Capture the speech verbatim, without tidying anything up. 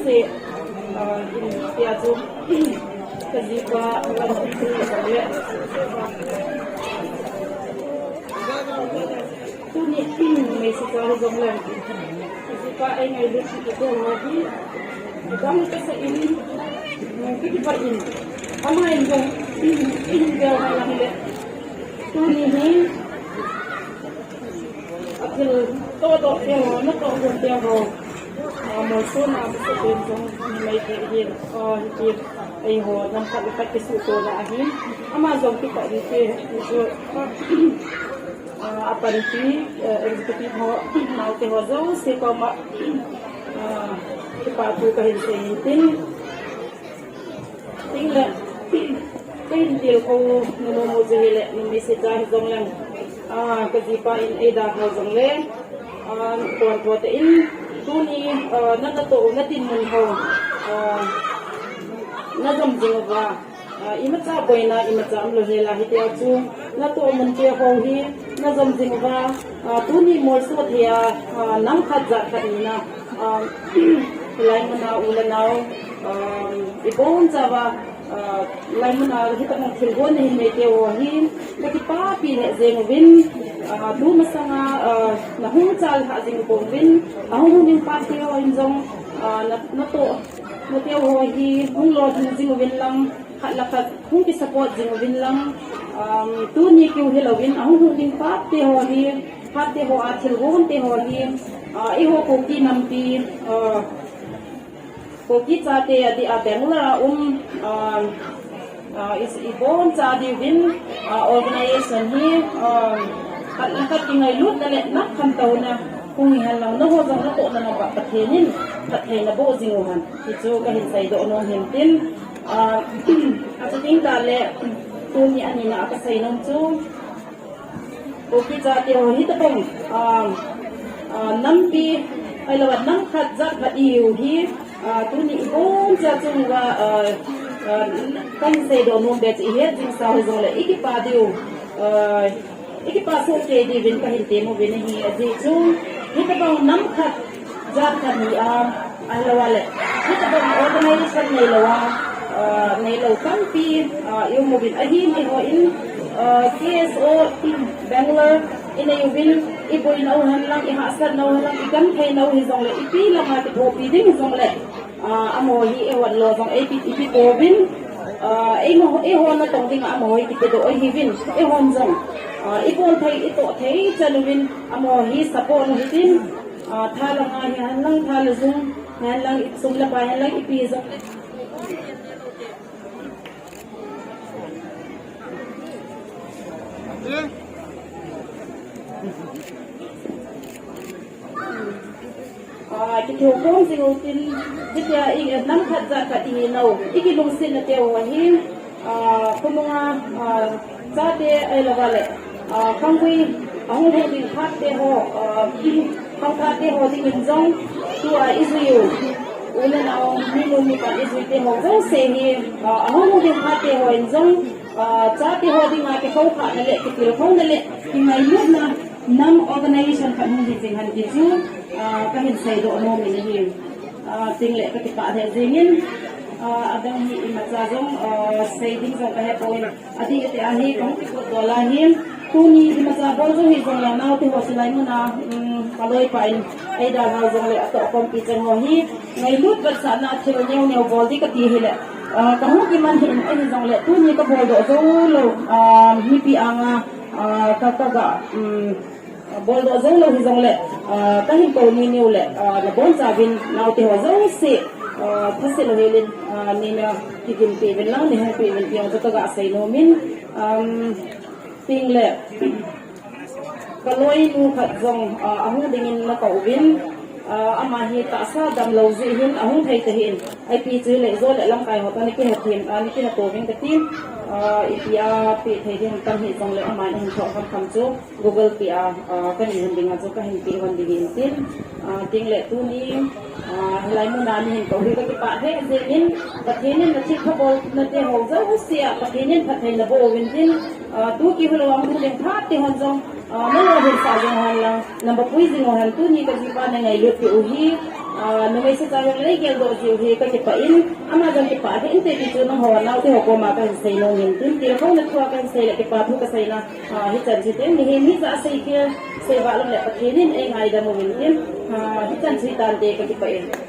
Tia chu kajipa lam chu le. Tuni meisei cha jong le. Kajipa ei ngailut kiti ho hi. Dang kasa in, kiti pa in. Ama in jong, in jong lang le. Tuni hi. Athil todoh te ho, natoh gon te ho. Molsona masa pen jong numei te hin, hitin, eiho, nam khat le khat kisuhtohna ahin. Ama jong kipah in te, hichu, apanpi, executive ho, naote ho jouse koma, kipah thu kahin sei in tin. Tin le, kahin tilkhou nom u chu hile, numei seicha hijong leng, kajipa in eidalhau jong le, kon po te in, tuni, na, natoh u, natin mun ho, najom jing uva, imacha boina, imacha umlou hela hitia chu, natoh mun te ho hi, najom jing uva, tuni molso thei a, nam khat jat khat hina, hilai muna u le nao, ibonchauva, hilai muna hitobang thilgon nahin nei teu ho hi, kakipapi lheh jeng uvin, tu masanga, nahung chal lhah jing pouvin, ahung hung ding phat te ho in jong, na, natoh, nateu ho hi, hung lolhing jing uvin lang, khat le khat hung kisupport jing uvin lang, tuni keu hilouvin, ahung hung ding phat te ho hi, phat te ho a thilgon te ho hi, eiho Kuki nampi, Kuki chate adeh a Bangalore a um, i, iboncha diuvin, organization hi, khat le khat kingailutna le nakhantouna hung hihen lang, nangho jong natohna nabah Pathen in phatthei naboh jing u hen, hichu kahin seidoh nom hin tin, achuting tale, tuni anina a kasei nom chu, Kuki chate ho hitobang, nampi, ahilouva nam khat jat khat ihiu hi, tuni iboncha chunguva, kahin seidoh nom be chu ihet jingsa u hijongle, ikipa diu, ikipa sohkei diuvin kahin tem uvin ahi, ajeh chu, hitobang nam khat jat khat hi a, ahilouva le, hitobang organization neilouva, neilou tampi, i um uvin ahin, eiho in, K S O, Bangalore, inei uvin, iboinau hen lang, ihahsatnau hen lang, igentheinau hijongle, ipi langa kithopi ding hijongle, amaho hi eihon lo jong, ipi, ipi pouvin, eiho, eiho natong dinga amaho hi kipedoh ahiuvin, eihon jong, ibol thei, itoh thei chan uvin, amaho hi support u hitin, tha langa hihen lang, tha le jung, hihen lang, sum le pai hihen lang, ipi jong. Kithokhom jing u tin, hitia i, nam khat jat khat ihinau, ikilungsetna teu ho hi, khonunga, chate ahilouva le, khanggui, ahung hung ding phat te ho, khangthah te ho dingin jong, tua ijui u, u le nao, minu mipa ijui te ho jouse hi, ahung hung ding phat te ho in jong, chate ho dinga kikhoukhahna le, kitilkhouna le, kingailutna, nam organization khat hung hi jing hen ti chu, kahin seidoh nom in ahi. Tin le kakipah lheh jengin, adang hi imacha jong, sei ding jong kahepoi. Adih tah a hi kahung kipotdoh lai hin, tuni imacha bol jong hijongle naote ho hilai muna, kaloipa in eidalhau jongle atohkhompi cheng ho hi, ngailut vetsahna thil neo neo bol ding kati hile, kahung kiman hih in ahijongle tuni kaboldoh joulou, mipi anga, ka, kaga, boldoh joulou hijongle, kahin kou niniu le, nabonchauvin naote ho jouse, thase louhelin, neina kigimpeh uvin lang, neihengpeh uvin ti jong chu kaga sei nomin, tin le, kaloinu khat jong, ahung dingin nakou uvin, ama hi tahsa damlou jeh hin ahung thei tahih in, ipi chu hile jo le lamkai ho toh nakihethem, nakihetouvin kati, ipi a peh thei ding tam hijongle ama in ahin thoh khamkham chu, Google Pay a, kanei hon dinga chu kahin peh hon ding in tin, tin le tuni, hilai muna neihin kou hi kakipah lheh jengin, Pathen in nathilpha bolna te ho jouse a Pathen in phatthei naboh uvin tin, tu kihilou a hung ding phat te hon jong, nalolhinsah jing hen lang, nabopui jing u hen, tuni kajipa na ngailutpeh u hi, Ah, numei Sachang in eigeldoh jiu hi kakipah in, ama jong kipah hih inte ti chu nangho naote ho koma kahin sei nom in tin, tilkhouna thua kahin sei le kipathu kaseina, ah, hichan chu tin, mihem hijat a seikhel, seivah lom le Pathen in eingaidam uvin tin, ah, hichan chu hitante kakipah in.